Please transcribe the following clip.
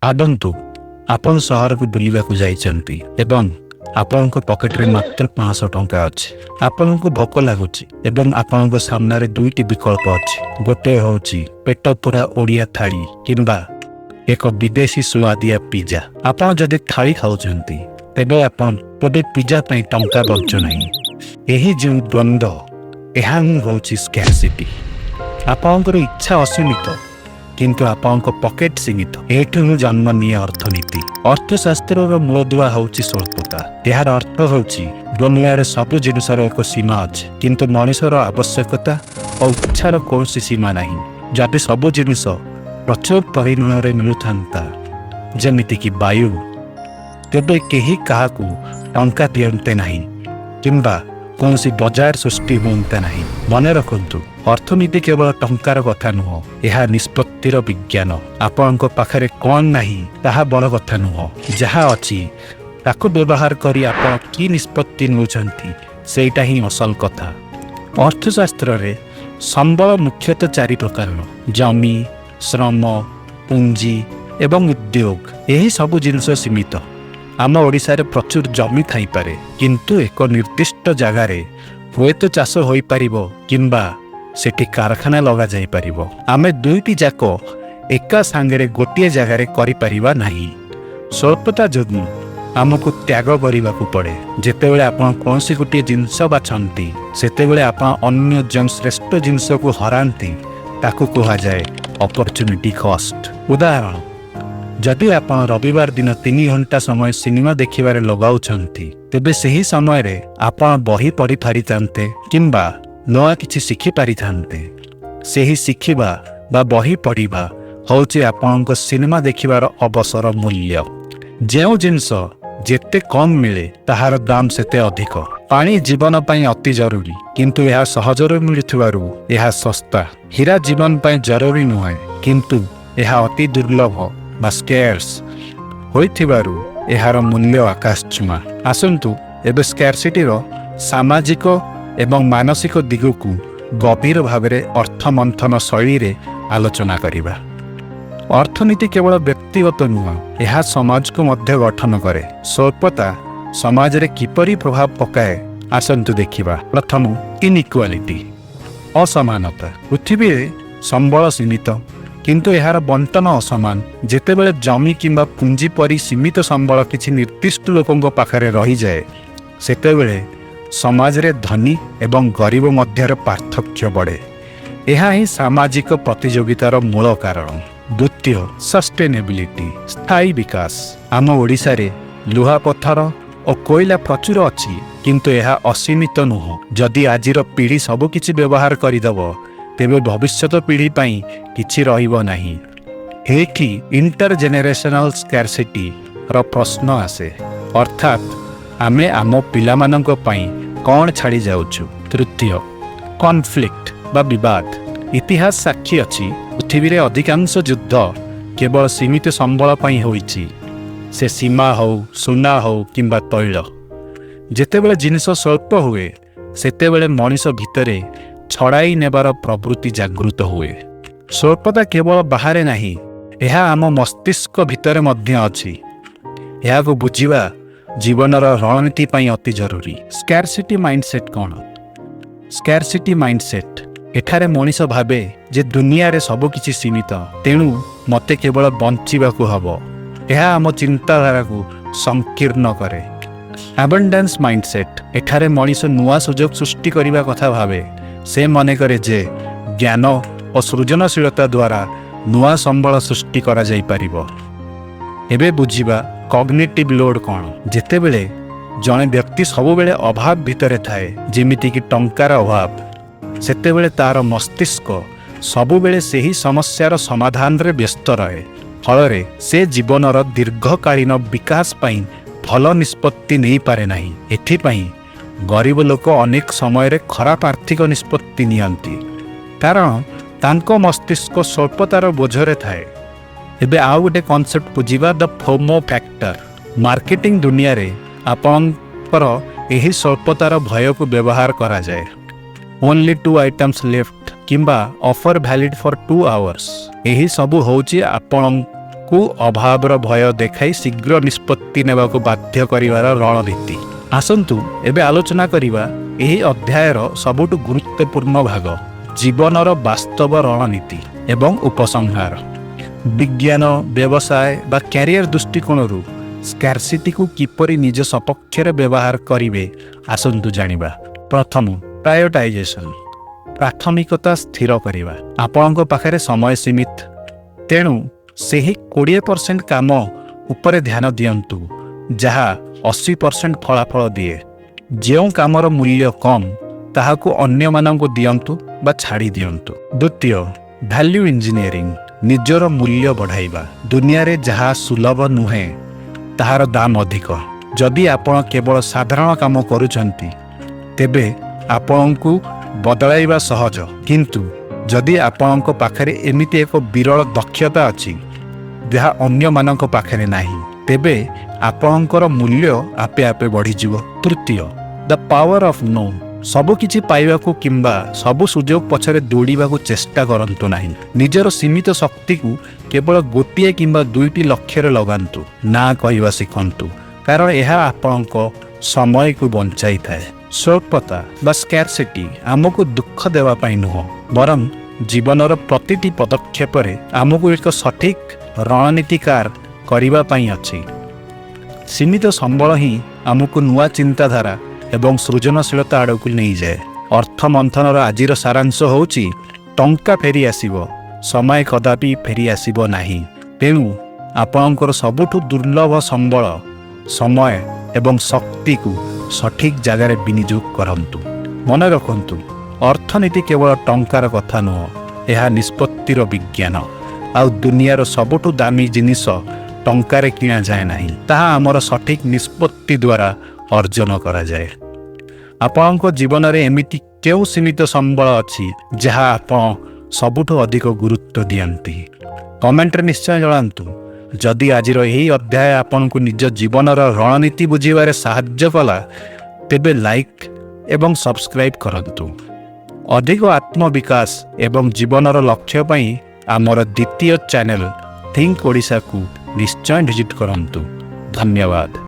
ଭାବନ୍ତୁ, ଆପଣ ସହରକୁ ବୁଲିବାକୁ ଯାଇଛନ୍ତି ଏବଂ ଆପଣଙ୍କ ପକେଟରେ ମାତ୍ର 500 ଟଙ୍କା ଅଛି। ଆପଣଙ୍କୁ ଭୋକ ଲାଗୁଛି ଏବଂ ଆପଣଙ୍କ ସାମ୍ନାରେ ଦୁଇଟି ବିକଳ୍ପ ଅଛି। ଗୋଟିଏ ହେଉଛି ପେଟ ପୁରା ଓଡ଼ିଆ ଥାଳି କିମ୍ବା ଏକ ବିଦେଶୀ ସୁଆଦିଆ ପିଜା। ଆପଣ ଯଦି ଥାଳି ଖାଉଛନ୍ତି, ତେବେ ଆପଣ କେବେ ପିଜା ପାଇଁ ଟଙ୍କା ବଞ୍ଚୁ ନାହିଁ। ଏହି ଯେଉଁ ଦ୍ୱନ୍ଦ୍ୱ, ଏହା ହିଁ ହେଉଛି ସ୍କାରସିଟି। ଆପଣଙ୍କର ଇଚ୍ଛା ଅସୀମିତ, କିନ୍ତୁ ଆପଣଙ୍କ ପକେଟ ସୀମିତ। ଏଠୁ ହିଁ ଜନ୍ମ ନିଏ ଅର୍ଥନୀତି। ଅର୍ଥଶାସ୍ତ୍ରର ମୂଳଦୁଆ ହେଉଛି ସ୍ୱଳ୍ପତା। ଏହାର ଅର୍ଥ ହେଉଛି, ଦୁନିଆରେ ସବୁ ଜିନିଷର ଏକ ସୀମା ଅଛି, କିନ୍ତୁ ମଣିଷର ଆବଶ୍ୟକତା ଓ ଇଚ୍ଛାର କୌଣସି ସୀମା ନାହିଁ। ଯଦି ସବୁ ଜିନିଷ ପ୍ରଚୁର ପରିମାଣରେ ମିଳୁଥାନ୍ତା, ଯେମିତିକି ବାୟୁ, ତେବେ କେହି କାହାକୁ ଟଙ୍କା ଦିଅନ୍ତେ ନାହିଁ କିମ୍ବା କୌଣସି ବଜାର ସୃଷ୍ଟି ହୁଅନ୍ତା ନାହିଁ। ମନେ ରଖନ୍ତୁ, ଅର୍ଥନୀତି କେବଳ ଟଙ୍କାର କଥା ନୁହଁ, ଏହା ନିଷ୍ପତ୍ତିର ବିଜ୍ଞାନ। ଆପଣଙ୍କ ପାଖରେ କ'ଣ ନାହିଁ, ତାହା ବଡ଼ କଥା ନୁହଁ। ଯାହା ଅଛି, ତାକୁ ବ୍ୟବହାର କରି ଆପଣ କି ନିଷ୍ପତ୍ତି ନେଉଛନ୍ତି, ସେଇଟା ହିଁ ଅସଲ କଥା। ଅର୍ଥଶାସ୍ତ୍ରରେ ସମ୍ବଳ ମୁଖ୍ୟତଃ ଚାରି ପ୍ରକାରର: ଜମି, ଶ୍ରମ, ପୁଞ୍ଜି ଏବଂ ଉଦ୍ୟୋଗ। ଏହି ସବୁ ଜିନିଷ ସୀମିତ। ଆମ ଓଡ଼ିଶାରେ ପ୍ରଚୁର ଜମି ଥାଇପାରେ, କିନ୍ତୁ ଏକ ନିର୍ଦ୍ଦିଷ୍ଟ ଜାଗାରେ ହୁଏତ ଚାଷ ହୋଇପାରିବ କିମ୍ବା ସେଠି କାରଖାନା ଲଗାଯାଇପାରିବ। ଆମେ ଦୁଇଟି ଯାକ ଏକା ସାଙ୍ଗରେ ଗୋଟିଏ ଜାଗାରେ କରିପାରିବା ନାହିଁ। ସ୍ୱଳ୍ପତା ଯୋଗୁଁ ଆମକୁ ତ୍ୟାଗ କରିବାକୁ ପଡ଼େ। ଯେତେବେଳେ ଆପଣ କୌଣସି ଗୋଟିଏ ଜିନିଷ ବାଛନ୍ତି, ସେତେବେଳେ ଆପଣ ଅନ୍ୟ ଯେଉଁ ଶ୍ରେଷ୍ଠ ଜିନିଷକୁ ହରାନ୍ତି, ତାକୁ କୁହାଯାଏ ଅପରଚ୍ୟୁନିଟି କଷ୍ଟ। ଉଦାହରଣ, ଯଦି ଆପଣ ରବିବାର ଦିନ 3 ଘଣ୍ଟା ସମୟ ସିନେମା ଦେଖିବାରେ ଲଗାଉଛନ୍ତି, ତେବେ ସେହି ସମୟରେ ଆପଣ ବହି ପଢ଼ି ପାରିଥାନ୍ତେ କିମ୍ବା ନୂଆ କିଛି ଶିଖି ପାରିଥାନ୍ତେ। ସେହି ଶିଖିବା ବା ବହି ପଢ଼ିବା ହେଉଛି ଆପଣଙ୍କ ସିନେମା ଦେଖିବାର ଅବସର ମୂଲ୍ୟ। ଯେଉଁ ଜିନିଷ ଯେତେ କମ୍ ମିଳେ, ତାହାର ଦାମ ସେତେ ଅଧିକ। ପାଣି ଜୀବନ ପାଇଁ ଅତି ଜରୁରୀ, କିନ୍ତୁ ଏହା ସହଜରେ ମିଳୁଥିବାରୁ ଏହା ଶସ୍ତା। ହୀରା ଜୀବନ ପାଇଁ ଜରୁରୀ ନୁହେଁ, କିନ୍ତୁ ଏହା ଅତି ଦୁର୍ଲଭ ବା ସ୍କେୟାର୍ସ ହୋଇଥିବାରୁ ଏହାର ମୂଲ୍ୟ ଆକାଶ ଛୁଆଁ। ଆସନ୍ତୁ, ଏବେ ସ୍କାରସିଟିର ସାମାଜିକ ଏବଂ ମାନସିକ ଦିଗକୁ ଗଭୀର ଭାବରେ ଅର୍ଥମନ୍ଥନ ଶୈଳୀରେ ଆଲୋଚନା କରିବା। ଅର୍ଥନୀତି କେବଳ ବ୍ୟକ୍ତିଗତ ନୁହଁ, ଏହା ସମାଜକୁ ମଧ୍ୟ ଗଠନ କରେ। ସ୍ୱଳ୍ପତା ସମାଜରେ କିପରି ପ୍ରଭାବ ପକାଏ, ଆସନ୍ତୁ ଦେଖିବା। ପ୍ରଥମ, ଇନ୍ଇକ୍ୱାଲିଟି, ଅସମାନତା। ପୃଥିବୀରେ ସମ୍ବଳ ସୀମିତ, କିନ୍ତୁ ଏହାର ବଣ୍ଟନ ଅସମାନ। ଯେତେବେଳେ ଜମି କିମ୍ବା ପୁଞ୍ଜି ପରି ସୀମିତ ସମ୍ବଳ କିଛି ନିର୍ଦ୍ଦିଷ୍ଟ ଲୋକଙ୍କ ପାଖରେ ରହିଯାଏ, ସେତେବେଳେ ସମାଜରେ ଧନୀ ଏବଂ ଗରିବ ମଧ୍ୟରେ ପାର୍ଥକ୍ୟ ବଢ଼େ। ଏହା ହିଁ ସାମାଜିକ ପ୍ରତିଯୋଗିତାର ମୂଳ କାରଣ। ଦ୍ୱିତୀୟ, ସଷ୍ଟେନେବିଲିଟି, ସ୍ଥାୟୀ ବିକାଶ। ଆମ ଓଡ଼ିଶାରେ ଲୁହାପଥର ଓ କୋଇଲା ପ୍ରଚୁର ଅଛି, କିନ୍ତୁ ଏହା ଅସୀମିତ ନୁହଁ। ଯଦି ଆଜିର ପିଢ଼ି ସବୁକିଛି ବ୍ୟବହାର କରିଦେବ, ତେବେ ଭବିଷ୍ୟତ ପିଢ଼ି ପାଇଁ କିଛି ରହିବ ନାହିଁ। ଏଇଠି ଇଣ୍ଟର ଜେନେରେସନାଲ ସ୍କାରସିଟିର ପ୍ରଶ୍ନ ଆସେ, ଅର୍ଥାତ୍ ଆମେ ଆମ ପିଲାମାନଙ୍କ ପାଇଁ କ'ଣ ଛାଡ଼ି ଯାଉଛୁ? ତୃତୀୟ, କନଫ୍ଲିକ୍ଟ ବା ବିବାଦ। ଇତିହାସ ସାକ୍ଷୀ ଅଛି, ପୃଥିବୀରେ ଅଧିକାଂଶ ଯୁଦ୍ଧ କେବଳ ସୀମିତ ସମ୍ବଳ ପାଇଁ ହୋଇଛି, ସେ ସୀମା ହଉ, ସୁନା ହଉ କିମ୍ବା ତୈଳ। ଯେତେବେଳେ ଜିନିଷ ସ୍ୱଳ୍ପ ହୁଏ, ସେତେବେଳେ ମଣିଷ ଭିତରେ ଛଡ଼ାଇ ନେବାର ପ୍ରବୃତ୍ତି ଜାଗୃତ ହୁଏ। ସ୍ୱଳ୍ପତା କେବଳ ବାହାରେ ନାହିଁ, ଏହା ଆମ ମସ୍ତିଷ୍କ ଭିତରେ ମଧ୍ୟ ଅଛି। ଏହାକୁ ବୁଝିବା ଜୀବନର ରଣନୀତି ପାଇଁ ଅତି ଜରୁରୀ। ସ୍କାରସିଟି ମାଇଣ୍ଡସେଟ୍ କ'ଣ? ସ୍କାରସିଟି ମାଇଣ୍ଡସେଟ୍: ଏଠାରେ ମଣିଷ ଭାବେ ଯେ ଦୁନିଆରେ ସବୁକିଛି ସୀମିତ, ତେଣୁ ମୋତେ କେବଳ ବଞ୍ଚିବାକୁ ହେବ। ଏହା ଆମ ଚିନ୍ତାଧାରାକୁ ସଂକୀର୍ଣ୍ଣ କରେ। ଆବଣ୍ଡାନ୍ସ ମାଇଣ୍ଡସେଟ୍: ଏଠାରେ ମଣିଷ ନୂଆ ସୁଯୋଗ ସୃଷ୍ଟି କରିବା କଥା ଭାବେ। ସେ ମନେକରେ ଯେ ଜ୍ଞାନ ଓ ସୃଜନଶୀଳତା ଦ୍ୱାରା ନୂଆ ସମ୍ବଳ ସୃଷ୍ଟି କରାଯାଇପାରିବ। ଏବେ ବୁଝିବା କଗ୍ନିଟିଭ୍ ଲୋଡ୍ କ'ଣ। ଯେତେବେଳେ ଜଣେ ବ୍ୟକ୍ତି ସବୁବେଳେ ଅଭାବ ଭିତରେ ଥାଏ, ଯେମିତିକି ଟଙ୍କାର ଅଭାବ, ସେତେବେଳେ ତାର ମସ୍ତିଷ୍କ ସବୁବେଳେ ସେହି ସମସ୍ୟାର ସମାଧାନରେ ବ୍ୟସ୍ତ ରହେ। ଫଳରେ ସେ ଜୀବନର ଦୀର୍ଘକାଳୀନ ବିକାଶ ପାଇଁ ଭଲ ନିଷ୍ପତ୍ତି ନେଇପାରେ ନାହିଁ। ଏଥିପାଇଁ ଗରିବ ଲୋକ ଅନେକ ସମୟରେ ଖରାପ ଆର୍ଥିକ ନିଷ୍ପତ୍ତି ନିଅନ୍ତି, କାରଣ ତାଙ୍କ ମସ୍ତିଷ୍କ ସ୍ୱଳ୍ପତାର ବୋଝରେ ଥାଏ। ଏବେ ଆଉ ଗୋଟେ କନସେପ୍ଟ ବୁଝିବା, ଦ ଫୋମୋ ଫ୍ୟାକ୍ଟର। ମାର୍କେଟିଂ ଦୁନିଆରେ ଆପଣଙ୍କର ଏହି ସ୍ୱଳ୍ପତାର ଭୟକୁ ବ୍ୟବହାର କରାଯାଏ। "Only two items left" କିମ୍ବା "Offer valid for 2 hours", ଏହି ସବୁ ହେଉଛି ଆପଣଙ୍କ କୁ ଅଭାବର ଭୟ ଦେଖାଇ ଶୀଘ୍ର ନିଷ୍ପତ୍ତି ନେବାକୁ ବାଧ୍ୟ କରିବାର ରଣନୀତି। ଆସନ୍ତୁ ଏବେ ଆଲୋଚନା କରିବା ଏହି ଅଧ୍ୟାୟର ସବୁଠୁ ଗୁରୁତ୍ୱପୂର୍ଣ୍ଣ ଭାଗ, ଜୀବନର ବାସ୍ତବ ରଣନୀତି ଏବଂ ଉପସଂହାର। ବିଜ୍ଞାନ, ବ୍ୟବସାୟ ବା କ୍ୟାରିୟର ଦୃଷ୍ଟିକୋଣରୁ ସ୍କାରସିଟିକୁ କିପରି ନିଜ ସପକ୍ଷରେ ବ୍ୟବହାର କରିବେ, ଆସନ୍ତୁ ଜାଣିବା। ପ୍ରଥମ, ପ୍ରାୟୋରିଟାଇଜେସନ୍, ପ୍ରାଥମିକତା ସ୍ଥିର କରିବା। ଆପଣଙ୍କ ପାଖରେ ସମୟ ସୀମିତ, ତେଣୁ ସେହି 20% କାମ ଉପରେ ଧ୍ୟାନ ଦିଅନ୍ତୁ ଯାହା 80% ଫଳାଫଳ ଦିଏ। ଯେଉଁ କାମର ମୂଲ୍ୟ କମ୍, ତାହାକୁ ଅନ୍ୟମାନଙ୍କୁ ଦିଅନ୍ତୁ ବା ଛାଡ଼ି ଦିଅନ୍ତୁ। ଦ୍ୱିତୀୟ, ଭ୍ୟାଲ୍ୟୁ ଇଞ୍ଜିନିୟରିଂ, ନିଜର ମୂଲ୍ୟ ବଢ଼ାଇବା। ଦୁନିଆରେ ଯାହା ସୁଲଭ ନୁହେଁ, ତାହାର ଦାମ ଅଧିକ। ଯଦି ଆପଣ କେବଳ ସାଧାରଣ କାମ କରୁଛନ୍ତି, ତେବେ ଆପଣଙ୍କୁ ବଦଳାଇବା ସହଜ। କିନ୍ତୁ ଯଦି ଆପଣଙ୍କ ପାଖରେ ଏମିତି ଏକ ବିରଳ ଦକ୍ଷତା ଅଛି ଯାହା ଅନ୍ୟମାନଙ୍କ ପାଖରେ ନାହିଁ, ତେବେ ଆପଣଙ୍କର ମୂଲ୍ୟ ଆପେ ଆପେ ବଢ଼ିଯିବ। ତୃତୀୟ, the power of no. ସବୁକିଛି ପାଇବାକୁ କିମ୍ବା ସବୁ ସୁଯୋଗ ପଛରେ ଦୌଡ଼ିବାକୁ ଚେଷ୍ଟା କରନ୍ତୁ ନାହିଁ। ନିଜର ସୀମିତ ଶକ୍ତିକୁ କେବଳ ଗୋଟିଏ କିମ୍ବା ଦୁଇଟି ଲକ୍ଷ୍ୟରେ ଲଗାନ୍ତୁ। ନା କହିବା ଶିଖନ୍ତୁ, କାରଣ ଏହା ଆପଣଙ୍କ ସମୟକୁ ବଞ୍ଚାଇଥାଏ। ସ୍ୱଳ୍ପତା ବା ସ୍କାରସିଟି ଆମକୁ ଦୁଃଖ ଦେବା ପାଇଁ ନୁହଁ, ବରଂ ଜୀବନର ପ୍ରତିଟି ପଦକ୍ଷେପରେ ଆମକୁ ଏକ ସଠିକ୍ ରଣନୀତିକାର କରିବା ପାଇଁ ଅଛି। ସୀମିତ ସମ୍ବଳ ହିଁ ଆମକୁ ନୂଆ ଚିନ୍ତାଧାରା ଏବଂ ସୃଜନଶୀଳତା ଆଡ଼କୁ ନେଇଯାଏ। ଅର୍ଥ ମନ୍ଥନର ଆଜିର ସାରାଂଶ ହେଉଛି, ଟଙ୍କା ଫେରି ଆସିବ, ସମୟ କଦାପି ଫେରି ଆସିବ ନାହିଁ। ତେଣୁ ଆପଣଙ୍କର ସବୁଠୁ ଦୁର୍ଲଭ ସମ୍ବଳ ସମୟ ଏବଂ ଶକ୍ତିକୁ ସଠିକ୍ ଜାଗାରେ ବିନିଯୋଗ କରନ୍ତୁ। ମନେ ରଖନ୍ତୁ, ଅର୍ଥନୀତି କେବଳ ଟଙ୍କାର କଥା ନୁହଁ, ଏହା ନିଷ୍ପତ୍ତିର ବିଜ୍ଞାନ। ଆଉ ଦୁନିଆର ସବୁଠୁ ଦାମୀ ଜିନିଷ ଟଙ୍କାରେ କିଣାଯାଏ ନାହିଁ, ତାହା ଆମର ସଠିକ୍ ନିଷ୍ପତ୍ତି ଦ୍ୱାରା ଅର୍ଜନ କରାଯାଏ। ଆପଣଙ୍କ ଜୀବନରେ ଏମିତି କେଉଁ ସୀମିତ ସମ୍ବଳ ଅଛି ଯାହା ଆପଣ ସବୁଠୁ ଅଧିକ ଗୁରୁତ୍ୱ ଦିଅନ୍ତି? କମେଣ୍ଟରେ ନିଶ୍ଚୟ ଜଣାନ୍ତୁ। ଯଦି ଆଜିର ଏହି ଅଧ୍ୟାୟ ଆପଣଙ୍କୁ ନିଜ ଜୀବନର ରଣନୀତି ବୁଝିବାରେ ସାହାଯ୍ୟ କଲା, ତେବେ ଲାଇକ୍ ଏବଂ ସବସ୍କ୍ରାଇବ୍ କରନ୍ତୁ। ଅଧିକ ଆତ୍ମବିକାଶ ଏବଂ ଜୀବନର ଲକ୍ଷ୍ୟ ପାଇଁ ଆମର ଦ୍ୱିତୀୟ ଚ୍ୟାନେଲ ଥିଙ୍କ ଓଡ଼ିଶାକୁ ନିଶ୍ଚୟ ଭିଜିଟ୍ କରନ୍ତୁ। ଧନ୍ୟବାଦ।